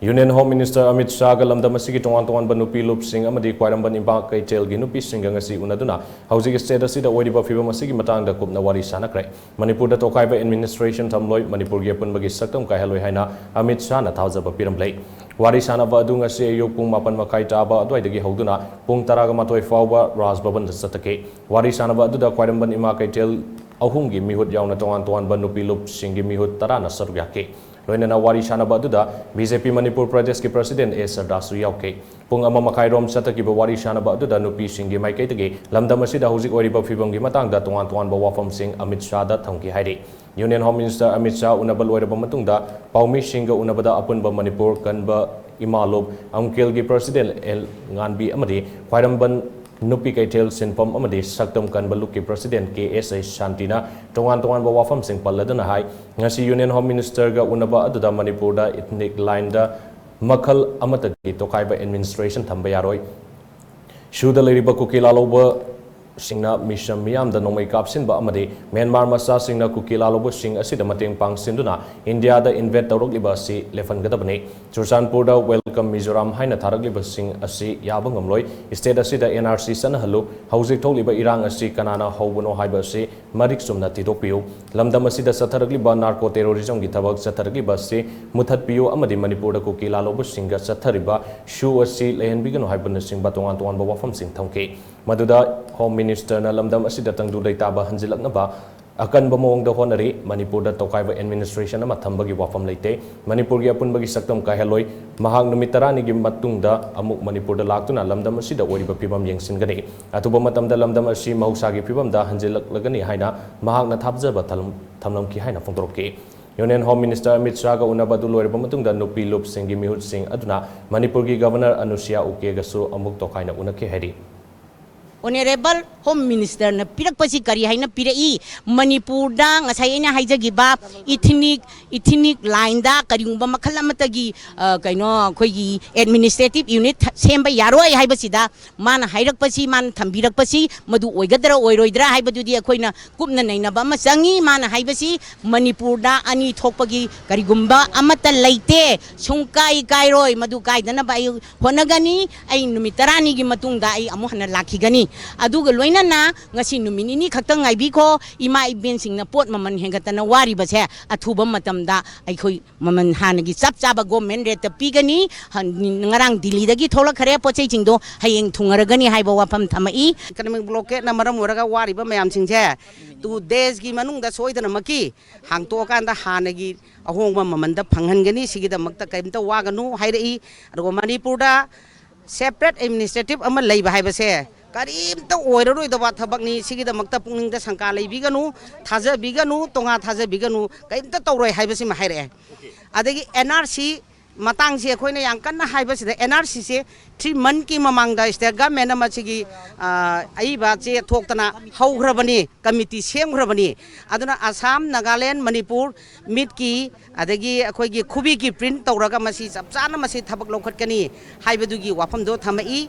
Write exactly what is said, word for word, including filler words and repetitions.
Union Home Minister Amit Shahꯒ ꯂꯝꯗꯝ ꯑꯁꯤꯒꯤ ꯇꯣꯉꯥꯟ ꯇꯣꯉꯥꯟꯕ ꯅꯨꯄꯤ ꯂꯨꯞꯁꯤꯡ ꯑꯃꯗꯤ ꯈ꯭ꯋꯥꯏꯔꯝꯕꯟ ꯏꯃꯥ ꯀꯩꯊꯦꯜꯒꯤ ꯅꯨꯄꯤꯁꯤꯡꯒ ꯉꯁꯤ ꯎꯅꯗꯨꯅ ꯍꯧꯖꯤꯛ state ꯑꯁꯤꯗ ꯑꯣꯏꯔꯤꯕ ꯐꯤꯕꯝ ꯑꯁꯤꯒꯤ ꯃꯇꯥꯡꯗ ꯀꯨꯞꯅ ꯋꯥꯔꯤ ꯁꯥꯟꯅꯈ꯭ꯔꯦ꯫ ꯃꯅꯤꯄꯨꯔꯗ ꯇꯣꯈꯥꯏꯕ administration ꯊꯝꯂꯣꯏ, ꯃꯅꯤꯄꯨꯔꯒꯤ ꯑꯄꯨꯟꯕꯒꯤ ꯁꯛꯇꯝ ꯀꯥꯏꯍꯜꯂꯣꯏ ꯍꯥꯏꯅ ꯑꯃꯤꯠ ꯁꯥꯍꯅ ꯊꯥꯖꯕ ꯄꯤꯔꯝꯂꯦ꯫ ꯋꯥꯔꯤ ꯁꯥꯟꯅꯕ ꯑꯗꯨ ꯉꯁꯤ ꯑꯌꯨꯛ ꯄꯨꯡ ꯃꯥꯄꯟ ꯃꯈꯥꯏ ꯇꯥꯕ ꯑꯗꯨꯋꯥꯏꯗꯒꯤ ꯍꯧꯗꯨꯅ ꯄꯨꯡ ꯇꯔꯥꯒ ꯃꯥꯊꯣꯏ ꯐꯥꯎꯕ ꯔꯥꯖ ꯚꯕꯟꯗ ꯆꯠꯊꯈꯤ꯫ ꯋꯥꯔꯤ ꯁꯥꯟꯅꯕ ꯑꯗꯨꯗ ꯈ꯭ꯋꯥꯏꯔꯝꯕꯟ ꯏꯃꯥ ꯀꯩꯊꯦꯜ ꯑꯍꯨꯝꯒꯤ ꯃꯤꯍꯨꯠ ꯌꯥꯎꯅ ꯇꯣꯉꯥꯟ ꯇꯣꯉꯥꯟꯕ ꯅꯨꯄꯤ ꯂꯨꯞꯁꯤꯡꯒꯤ ꯃꯤꯍꯨꯠ ꯇꯔꯥꯅ ꯁꯔꯨꯛ ꯌꯥꯈꯤ꯫ ꯂꯣꯏꯅꯅ ꯋꯥꯔꯤ ꯁꯥꯟꯅꯕ ꯑꯗꯨꯗ BJP ꯃꯅꯤꯄꯨꯔ ꯄ꯭ꯔꯗꯦꯁꯀꯤ president ꯑꯦ ꯁꯔꯗꯥꯁꯨ ꯌꯥꯎꯈꯤ꯫ ꯄꯨꯡ ꯑꯃ ꯃꯈꯥꯏꯔꯣꯝ ꯆꯠꯊꯈꯤꯕ ꯋꯥꯔꯤ ꯁꯥꯟꯅꯕ ꯑꯗꯨꯗ ꯅꯨꯄꯤꯁꯤꯡꯒꯤ ꯃꯥꯏꯀꯩꯗꯒꯤ ꯂꯝꯗꯝ ꯑꯁꯤꯗ ꯍꯧꯖꯤꯛ ꯑꯣꯏꯔꯤꯕ ꯐꯤꯕꯝꯒꯤ ꯃꯇꯥꯡꯗ ꯇꯣꯉꯥꯟ ꯇꯣꯉꯥꯟꯕ ꯋꯥꯐꯝꯁꯤꯡ ꯑꯃꯤꯠ ꯁꯥꯍꯗ ꯊꯝꯈꯤ ꯍꯥꯏꯔꯤ꯫ Union Home Minister Amit Shah ꯎꯅꯕ ꯂꯣꯏꯔꯕ ꯃꯇꯨꯡꯗ ꯄꯥꯎꯃꯤꯁꯤꯡꯒ ꯎꯅꯕꯗ ꯑꯄꯨꯟꯕ ꯃꯅꯤꯄꯨꯔ ꯀꯟꯕ ꯏꯃꯥ ꯂꯨꯞ, ꯑꯝꯀꯦꯜꯒꯤ president ꯑꯦꯜ ꯉꯥꯟꯕꯤ ꯑꯃꯗꯤ ꯈ꯭ꯋꯥꯏꯔꯝꯕꯟ ꯅꯨꯄꯤ ꯀꯩꯊꯦꯜ ꯁꯤꯟꯐꯝ ꯑꯃꯗꯤ ꯁꯛꯇꯝ ꯀꯟꯕ ꯂꯨꯞꯀꯤ president ꯀꯦ ꯑꯦꯁ ꯑꯩꯆ ꯁꯥꯟꯇꯤꯅ ꯇꯣꯉꯥꯟ ꯇꯣꯉꯥꯟꯕ ꯋꯥꯐꯝꯁꯤꯡ ꯄꯜꯂꯗꯨꯅ ꯍꯥꯏ, ꯉꯁꯤ Union Home Ministerꯒ ꯎꯅꯕ ꯑꯗꯨꯗ ꯃꯅꯤꯄꯨꯔꯗ ethnic lineꯗ ꯃꯈꯜ ꯑꯃꯠꯇꯒꯤ ꯇꯣꯈꯥꯏꯕ administration ꯊꯝꯕ ꯌꯥꯔꯣꯏ꯫ ꯁꯨꯗ ꯂꯩꯔꯤꯕ ꯀꯨꯀꯤ ꯂꯥꯜꯍꯧꯕꯁꯤꯡꯅ ꯃꯤꯁꯝ ꯃꯤꯌꯥꯝꯗ ꯅꯣꯡꯃꯩ ꯀꯥꯞꯁꯤꯟꯕ ꯑꯃꯗꯤ ꯃ꯭ꯌꯥꯟꯃꯥꯔ ꯃꯆꯥꯁꯤꯡꯅ ꯀꯨꯀꯤ ꯂꯥꯜꯍꯧꯕꯁꯤꯡ ꯑꯁꯤꯗ ꯃꯇꯦꯡ ꯄꯥꯡꯁꯤꯟꯗꯨꯅ ꯏꯟꯗꯤꯌꯥꯗ invade ꯇꯧꯔꯛꯂꯤꯕ ꯑꯁꯤ ꯂꯦꯞꯍꯟꯒꯗꯕꯅꯤ꯫ ꯆꯨꯔꯆꯥꯟꯄꯨꯔꯗ Welcome Mizoram ꯍꯥꯏꯅ ꯊꯥꯔꯛꯂꯤꯕꯁꯤꯡ ꯑꯁꯤ ꯌꯥꯕ ꯉꯝꯂꯣꯏ꯫ State ꯑꯁꯤꯗ NRC ꯆꯠꯅꯍꯜꯂꯨ꯫ ꯍꯧꯖꯤꯛ ꯊꯣꯛꯂꯤꯕ ꯏꯔꯥꯡ ꯑꯁꯤ ꯀꯅꯥꯅ ꯍꯧꯕꯅꯣ ꯍꯥꯏꯕ ꯑꯁꯤ ꯃꯔꯤꯛ ꯆꯨꯝꯅ ꯊꯤꯗꯣꯛꯄꯤꯌꯨ꯫ ꯂꯝꯗꯝ ꯑꯁꯤꯗ ꯆꯠꯊꯔꯛꯂꯤꯕ narco terrorismꯒꯤ ꯊꯕꯛ ꯆꯠꯊꯔꯛꯂꯤꯕ ꯑꯁꯤ ꯃꯨꯊꯠꯄꯤꯌꯨ ꯑꯃꯗꯤ ꯃꯅꯤꯄꯨꯔꯗ ꯀꯨꯀꯤ ꯂꯥꯜꯍꯧꯕꯁꯤꯡꯒ ꯆꯠꯊꯔꯤꯕ ꯁꯨ ꯑꯁꯤ ꯂꯩꯍꯟꯕꯤꯒꯅꯨ ꯍꯥꯏꯕꯅꯆꯤꯡꯕ ꯇꯣꯉꯥꯟ ꯇꯣꯉꯥꯟꯕ ꯋꯥꯐꯝꯁꯤꯡ ꯊꯝꯈꯤ꯫ ꯃꯗꯨꯗ Home Ministerꯅ ꯂꯝꯗꯝ ꯑꯁꯤꯗ ꯇꯪꯗꯨ ꯂꯩꯇꯥꯕ ꯍꯟꯖꯤꯜꯂꯛꯅꯕ ꯑꯀꯟꯕ ꯃꯑꯣꯡꯗ ꯍꯣꯠꯅꯔꯤ꯫ ꯃꯅꯤꯄꯨꯔꯗ ꯇꯣꯈꯥꯏꯕ administration ꯑꯃ ꯊꯝꯕꯒꯤ ꯋꯥꯐꯝ ꯂꯩꯇꯦ꯫ ꯃꯅꯤꯄꯨꯔꯒꯤ ꯑꯄꯨꯟꯕꯒꯤ ꯁꯛꯇꯝ ꯀꯥꯏꯍꯜꯂꯣꯏ꯫ ꯃꯍꯥꯛ ꯅꯨꯃꯤꯠ ꯇꯔꯥꯅꯤꯒꯤ ꯃꯇꯨꯡꯗ ꯑꯃꯨꯛ ꯃꯅꯤꯄꯨꯔꯗ ꯂꯥꯛꯇꯨꯅ ꯂꯝꯗꯝ ꯑꯁꯤꯗ ꯑꯣꯏꯔꯤꯕ ꯐꯤꯕꯝ ꯌꯦꯡꯁꯤꯟꯒꯅꯤ꯫ ꯑꯊꯨꯕ ꯃꯇꯝꯗ ꯂꯝꯗꯝ ꯑꯁꯤ ꯃꯍꯧꯁꯥꯒꯤ ꯐꯤꯕꯝꯗ ꯍꯟꯖꯤꯜꯂꯛꯂꯒꯅꯤ ꯍꯥꯏꯅ ꯃꯍꯥꯛꯅ ꯊꯥꯖꯕ ꯊꯝ-, ꯊꯝꯂꯝꯈꯤ ꯍꯥꯏꯅ ꯐꯣꯡꯗꯣꯔꯛꯈꯤ꯫ Union Home Minister ꯑꯃꯤꯠ ꯁꯥꯍꯒ ꯎꯅꯕ ꯑꯗꯨ ꯂꯣꯏꯔꯕ ꯃꯇꯨꯡꯗ ꯅꯨꯄꯤ ꯂꯨꯞꯁꯤꯡꯒꯤ ꯃꯤꯍꯨꯠꯁꯤꯡ ꯑꯗꯨꯅ ꯃꯅꯤꯄꯨꯔꯒꯤ Governor ꯑꯅꯨꯁꯤꯌꯥ ꯎꯀꯦꯒꯁꯨ ꯑꯃꯨꯛ ꯇꯣꯈꯥꯏꯅ ꯎꯅꯈꯤ ꯍꯥꯏꯔꯤ꯫ Honourable Home Ministerꯅ ꯄꯤꯔꯛꯄꯁꯤ ꯀꯔꯤ ꯍꯥꯏꯅ ꯄꯤꯔꯛꯏ? ꯃꯅꯤꯄꯨꯔꯗ ꯉꯁꯥꯏ ꯑꯩꯅ ꯍꯥꯏꯖꯈꯤꯕ ethnic, ethnic lineꯗ ꯀꯔꯤꯒꯨꯝꯕ ꯃꯈꯜ ꯑꯃꯠꯇꯒꯤ, ꯑ, ꯀꯩꯅꯣ, ꯑꯩꯈꯣꯏꯒꯤ administrative unit ꯊ-, ꯁꯦꯝꯕ ꯌꯥꯔꯣꯏ ꯍꯥꯏꯕꯁꯤꯗ ꯃꯥꯅ ꯍꯥꯏꯔꯛꯄꯁꯤ, ꯃꯥꯅ ꯊꯝꯕꯤꯔꯛꯄꯁꯤ ꯃꯗꯨ ꯑꯣꯏꯒꯗ꯭ꯔꯥ ꯑꯣꯏꯔꯣꯏꯗ꯭ꯔꯥ ꯍꯥꯏꯕꯗꯨꯗꯤ ꯑꯩꯈꯣꯏꯅ ꯀꯨꯞꯅ ꯅꯩꯅꯕ ꯑꯃ ꯆꯪꯉꯤ꯫ ꯃꯥꯅ ꯍꯥꯏꯕꯁꯤ ꯃꯅꯤꯄꯨꯔꯗ ꯑꯅꯤ ꯊꯣꯛꯄꯒꯤ ꯀꯔꯤꯒꯨꯝꯕ ꯑꯃꯠꯇ ꯂꯩꯇꯦ, ꯁꯨꯡꯀꯥꯏ ꯀꯥꯏꯔꯣꯏ, ꯃꯗꯨ ꯀꯥꯏꯗꯅꯕ ꯑꯩ ꯍꯣꯠꯅꯒꯅꯤ꯫ ꯑꯩ ꯅꯨꯃꯤꯠ ꯇꯔꯥꯅꯤꯒꯤ ꯃꯇꯨꯡꯗ ꯑꯩ ꯑꯃꯨꯛ ꯍꯟꯅ ꯂꯥꯛꯈꯤꯒꯅꯤ꯫ ꯑꯗꯨꯒ ꯂꯣꯏꯅꯅ ꯉꯁꯤ ꯅꯨꯃꯤꯠ ꯅꯤꯅꯤ ꯈꯛꯇꯪ ꯉꯥꯏꯕꯤꯈꯣ꯫ ꯏꯃꯥ ꯏꯕꯦꯟꯁꯤꯡꯅ ꯄꯣꯠ ꯃꯃꯜ ꯍꯦꯟꯒꯠꯇꯅ ꯋꯥꯔꯤꯕꯁꯦ ꯑꯊꯨꯕ ꯃꯇꯝꯗ ꯑꯩꯈꯣꯏ ꯃꯃꯜ ꯍꯥꯟꯅꯒꯤ ꯆꯞ ꯆꯥꯕ government rateꯇ ꯄꯤꯒꯅꯤ꯫ ꯍꯟ-, ꯉꯔꯥꯡ ꯗꯤꯜꯂꯤꯗꯒꯤ ꯊꯣꯛꯂꯛꯈ꯭ꯔꯦ ꯄꯣꯠ ꯆꯩꯁꯤꯡꯗꯣ, ꯍꯌꯦꯡ ꯊꯨꯡꯉꯔꯒꯅꯤ ꯍꯥꯏꯕ ꯋꯥꯐꯝ ꯊꯝꯃꯛꯏ꯫ Economic blockadeꯅ ꯃꯔꯝ ꯑꯣꯏꯔꯒ ꯋꯥꯔꯤꯕ ꯃꯌꯥꯝꯁꯤꯡꯁꯦ two daysꯀꯤ ꯃꯅꯨꯡꯗ ꯁꯣꯏꯗꯅꯃꯛꯀꯤ ꯍꯥꯡꯇꯣꯛꯑꯀꯥꯟꯗ ꯍꯥꯟꯅꯒꯤ ꯑꯍꯣꯡꯕ ꯃꯃꯜꯗ ꯐꯪꯍꯟꯒꯅꯤ꯫ ꯁꯤꯒꯤꯗꯃꯛꯇ ꯀꯔꯤꯝꯇ ꯋꯥꯒꯅꯨ ꯍꯥꯏꯔꯛꯏ꯫ ꯑꯗꯨꯒ ꯃꯅꯤꯄꯨꯔꯗ separate administrative ꯑꯃ ꯂꯩꯕ ꯍꯥꯏꯕꯁꯦ ꯀꯔꯤꯝꯇ ꯑꯣꯏꯔꯔꯣꯏꯗꯕ ꯊꯕꯛꯅꯤ꯫ ꯁꯤꯒꯤꯗꯃꯛꯇ ꯄꯨꯛꯅꯤꯡꯗ ꯁꯪꯀꯥ ꯂꯩꯕꯤꯒꯅꯨ, ꯊꯥꯖꯕꯤꯒꯅꯨ, ꯇꯣꯉꯥꯟ ꯊꯥꯖꯕꯤꯒꯅꯨ, ꯀꯔꯤꯝꯇ ꯇꯧꯔꯣꯏ ꯍꯥꯏꯕꯁꯤꯃ ꯍꯥꯏꯔꯛꯑꯦ꯫ ꯑꯗꯒꯤ NRC ꯃꯇꯥꯡꯁꯤ ꯑꯩꯈꯣꯏꯅ ꯌꯥꯝ ꯀꯟꯅ ꯍꯥꯏꯕꯁꯤꯗ, NRCꯁꯦ three monthꯀꯤ ꯃꯃꯥꯡꯗ state governmentꯅ ꯃꯁꯤꯒꯤ, ꯑ, ꯑꯏꯕ ꯆꯦ ꯊꯣꯛꯇꯅ ꯍꯧꯈ꯭ꯔꯕꯅꯤ, committee ꯁꯦꯝꯈ꯭ꯔꯕꯅꯤ꯫ ꯑꯗꯨꯅ ꯑꯁꯥꯝ, ꯅꯥꯒꯥꯂꯦꯟ, ꯃꯅꯤꯄꯨꯔ, ꯃꯤꯠꯀꯤ, ꯑꯗꯒꯤ ꯑꯩꯈꯣꯏꯒꯤ ꯈꯨꯕꯤꯒꯤ print ꯇꯧꯔꯒ ꯃꯁꯤ ꯆꯞ ꯆꯥꯅ ꯃꯁꯤ ꯊꯕꯛ ꯂꯧꯈꯠꯀꯅꯤ ꯍꯥꯏꯕꯗꯨꯒꯤ ꯋꯥꯐꯝꯗꯣ ꯊꯝꯃꯛꯏ꯫